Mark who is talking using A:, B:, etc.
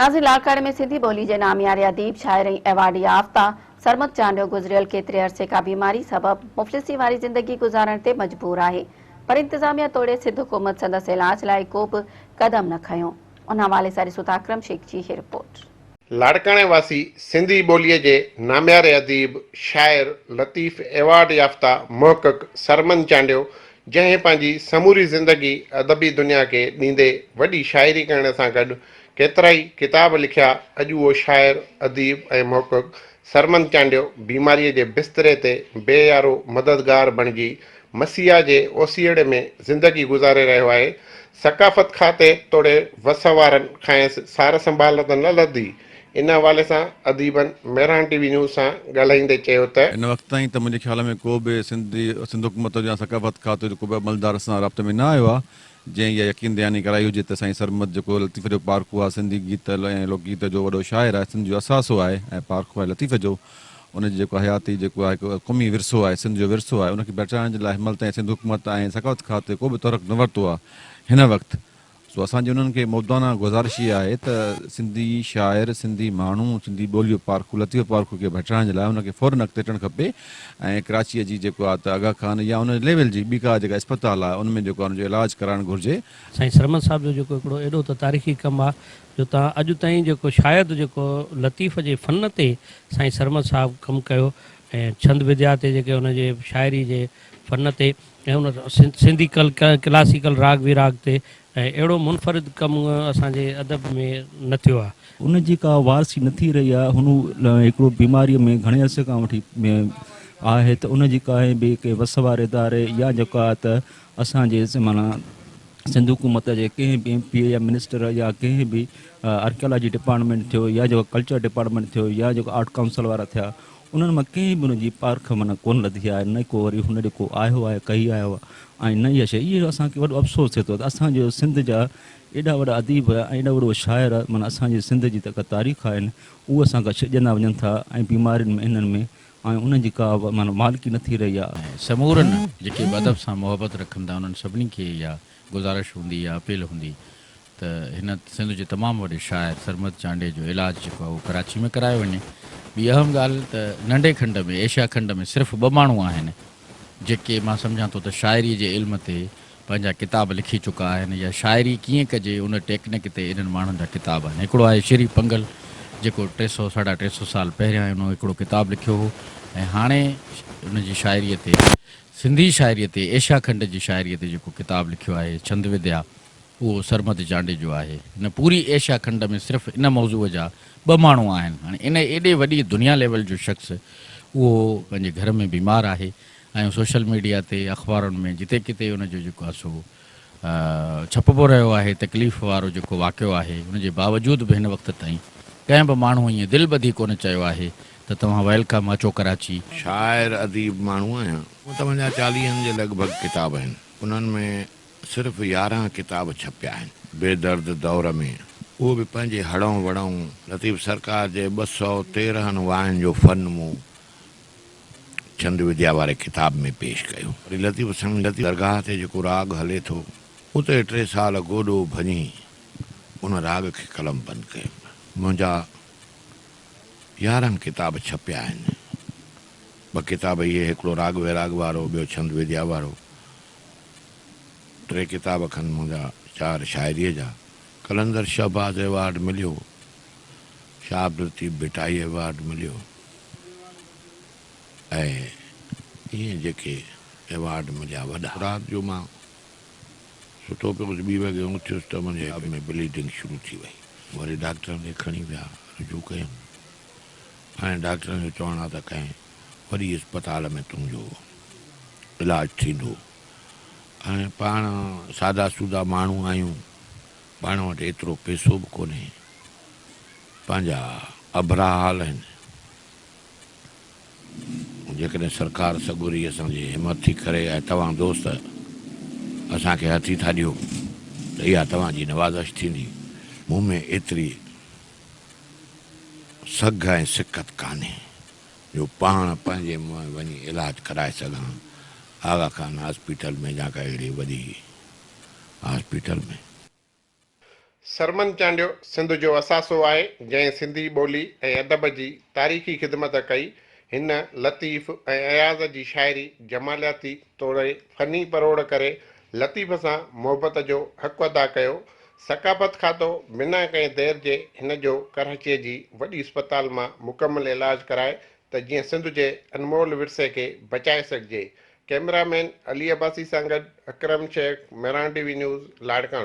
A: ناظرين لاڙڪاڻي ۾ سنڌي ٻولي جي نامياري اديب، شاعر ۽ ايوارڊ يافته سرمد چانڊيو گذريل ڪيتري عرصي کان بيماري سبب مفلسي واري زندگي گذارڻ تي مجبور آهي پر انتظاميا توڙي سنڌ حڪومت سندس علاج لاء ڪو به قدم نه کنيو ان حوالي سان ڏسون ٿا اڪرم شيخ جي هي رپورٽ.
B: لاڙڪاڻي واسي سنڌي ٻوليء جي نامياري اديب، شاعر، لطيف ايوارڊ يافته محقق سرمد چانڊيو جنهن پنهنجي سموري زندگي ادبي دنيا کي ڏيندي وڏي شاعري ڪرڻ سان گڏ ڪيترائي ڪتاب لکيا، اڄ اهو شاعر، اديب ۽ محقق سرمد چانڊيو بيماريء جي بستري تي بي يارو مددگار بڻجي مسيحا جي اوسيئڙي ۾ زندگي گذاري رهيو آهي. ثقافت کاتي توڙي وس وارن کانئس سار سنڀال ته نه لڌي. ان حوالي سان اديبن مهراڻ ٽي وي نيوز سان ڳالهائيندي چيو ته.
C: هن وقت تائين ته منهنجي خيال ۾ ڪو به سنڌ حڪومت جو يا ثقافت کاتي جو ڪو به عملدار اسان سان رابطي ۾ نه آيو آهي. جنهن اها يقين دهاني ڪرائي هجي ته سائين سرمد جيڪو لطيف جو پارکو آهي، سنڌي گيت ۽ لوڪ گيت جو وڏو شاعر آهي، سنڌ جو اثاثو آهي ۽ پارکو آهي لطيف جو، ان جي جيڪو حياتي جيڪو آهي هڪ قومي ورثو آهي، سنڌ جو ورثو آهي، ان کي بچائڻ جي لاء هن مهل تائين سنڌ حڪومت ۽ ثقافت کاتي ڪو به تحرڪ نه ورتو آهي هن وقت سو اسان جي انهن کي مودبانه گذارش اها آهي ته سنڌي شاعر، سنڌي ماڻهو، سنڌي ٻولي جو پارکو لطيف پارکو کي بچائڻ جي لاء ان کي فورن اڳتي اچڻ کپي ۽ ڪراچيء جي جيڪو آهي ته آغا خان يا ان ليول جي ٻي ڪا جيڪا اسپتال آهي ان ۾ جيڪو آهي ان جو علاج ڪرائڻ گهرجي.
D: سائين سرمد صاحب جو جيڪو هڪڙو ايڏو ته تاريخي ڪم آ جو تان اڄ تائين جيڪو شايد جيڪو لطيف جي فن تي سائين سرمد صاحب ڪم ڪيو ۽ ڇند وديا تي جيڪي ان جي شاعري جي فن تي ۽ ان سنڌي ڪلاسيڪل راڳ ويراڳ تي ۽ اهڙو منفرد ڪم اسان جي ادب ۾ نه ٿيو آهي.
E: ان جي ڪا وارثي نه ٿي رهي آهي. هن هڪڙو بيماريء ۾ گهڻي عرصي کان وٺي آهي ته ان جي ڪنهن به ڪنهن وس واري اداري يا جيڪا ته اسان جي معنيٰ سنڌ حڪومت جي ڪنهن به ايم پي اي يا منسٽر يا ڪنهن به آرڪيالاجي ڊپارٽمينٽ ٿيو يا جيڪو ڪلچر ڊپارٽمينٽ ٿيو يا جيڪو آرٽ ڪائونسل وارا ٿيا انهن مان ڪنهن به ان جي پارک معنيٰ ڪونه لڌي آهي، نه ڪو وري هن ڏي ڪو آيو آهي، ڪهي آيو آهي ۽ نه اها شيء. اهو اسان کي وڏو افسوس ٿئي ٿو ته اسان جو سنڌ جا ايڏا وڏا اديب ۽ ايڏا وڏو شاعر معنيٰ اسان جي سنڌ جي جيڪا تاريخ آهن اهي اسان کان ڇڄندا وڃن ٿا ۽ بيمارين ۾ انهن ۾ ۽ انهن جي ڪا به معنيٰ مالڪي نه ٿي رهي آهي.
F: ۽ سمورن جيڪي به ادب سان محبت رکن ٿا انهن سڀني کي اها گذارش هوندي يا اپيل هوندي ته هن سنڌ جي تمام وڏي شاعر سرمد چانڊيي جو علاج جيڪو آهي اهو ڪراچي ۾ ڪرايو وڃي. ٻي اهم ڳالهه ته ننڍي کنڊ ۾ ايشيا کنڊ ۾ صرف ٻه ماڻهو آهن جيڪي مان سمجهان ٿو ته شاعري جي علم تي پنهنجا ڪتاب لکي چڪا آهن يا شاعري ڪيئن ڪجي ان ٽيڪنڪ تي انهن ماڻهن جا ڪتاب آهن. هڪڙو آهي شري پنگل جيڪو ٽي سئو ساڍا ٽي سئو سال پهريان هن هڪڙو ڪتاب لکيو هو ۽ هاڻي ان جي شاعريء تي سنڌي شاعريء تي ايشيا کنڊ جي شاعريء تي جيڪو ڪتاب لکيو آهي ڇند وديا اهو سرمد چانڊيي جو آهي. هن پوري ايشيا کنڊ ۾ صرف ان موضوع جا ٻه ماڻهو آهن. هاڻي ان ايڏي وڏي دنيا ليول جو شخص اهو پنهنجي گهر ۾ بيمار آهي ۽ سوشل ميڊيا تي اخبارن ۾ جتي ڪٿي ان جو جيڪو آهي سو ڇپبو رهيو آهي تڪليف وارو جيڪو واقعو آهي ان جي باوجود به هن وقت تائين ڪنهن به ماڻهو ائين دل ٻڌي ڪونه چيو آهي ته توهان welcome اچو ڪراچي.
G: شاعر اديب ماڻهو آهيان. مون ته منهنجا چاليهن جي لڳ ڀڳ ڪتاب آهن. انهن ۾ صرف 11 ڪتاب ڇپيا آهن. بي درد دور ۾ اهو به پنهنجي هڙئون وڙئون لطيف سرڪار جي 213 واين جو فن مون ڇند وديا واري ڪتاب ۾ پيش ڪيو. وري لطيف سائين جي درگاهه تي جيڪو راڳ هلي ٿو، اتي ٽي سال گوڏو ڀڃي ان راڳ کي قلمبند ڪيم. منهنجا 11 ڪتاب ڇپيا آهن. ٻه ڪتاب اهي، هڪڙو راڳ ويراڳ وارو، ٻيو ڇند وديا وارو. ٽي ڪتاب کن منهنجا چار شاعريء جا. قلندر شهباز ايوارڊ مليو، شاهه عبداللطيف ڀٽائي ايوارڊ مليو ۽ ائين جيڪي ايوارڊ مليا وڏا. رات جو مان ستو پيو هوس، ٻي وڳي اٿيس ته منهنجي اک ۾ بليڊنگ شروع ٿي وئي. وري ڊاڪٽرن ڏي کڻي ويا، رجوع ڪيم. هاڻي ڊاڪٽرن جو چوڻ آ ته ڪنهن وڏي اسپتال ۾ تنهنجو علاج ٿيندو. هاڻي پاڻ سادا سودا ماڻهو آهيون، پاڻ وٽ ايترو پئسو به ڪونهي، پنهنجا اڀرا حال آهن. جيڪڏهن سرڪار سڳوري اسان جي همت ٿي ڪري ۽ توهان دوست اسان کي هٿي ٿا ڏيو ته اها توهان جي نوازش ٿيندي. مون ۾ ايتري سگهه ۽ سڪت ڪانهي جو پاڻ پنهنجي منهن وڃي علاج ڪرائي سگهان آغا خان هاسپيٽل ۾ يا ڪا اهڙي وڏي هاسپيٽل ۾.
B: سرمد چانڊيو سنڌ جو اثاثو آهي، جنهن سنڌي ٻولي ۽ ادب جي تاريخي خدمت ڪئي. هن لطيف ۽ اياز جي شاعري جمالياتي توڙي فني پروڙ ڪري لطيف سان محبت جو حق ادا ڪيو. ثقافت کاتو بنا ڪنهن دير جي هن جو ڪراچيء جي وڏي اسپتال مان مڪمل علاج ڪرائي ته جيئن سنڌ جي انمول ورثي کي بچائي سگهجي. ڪئميرا مين علي عباسي سان گڏ Akram Shaikh, Mehran T V news, Larkana.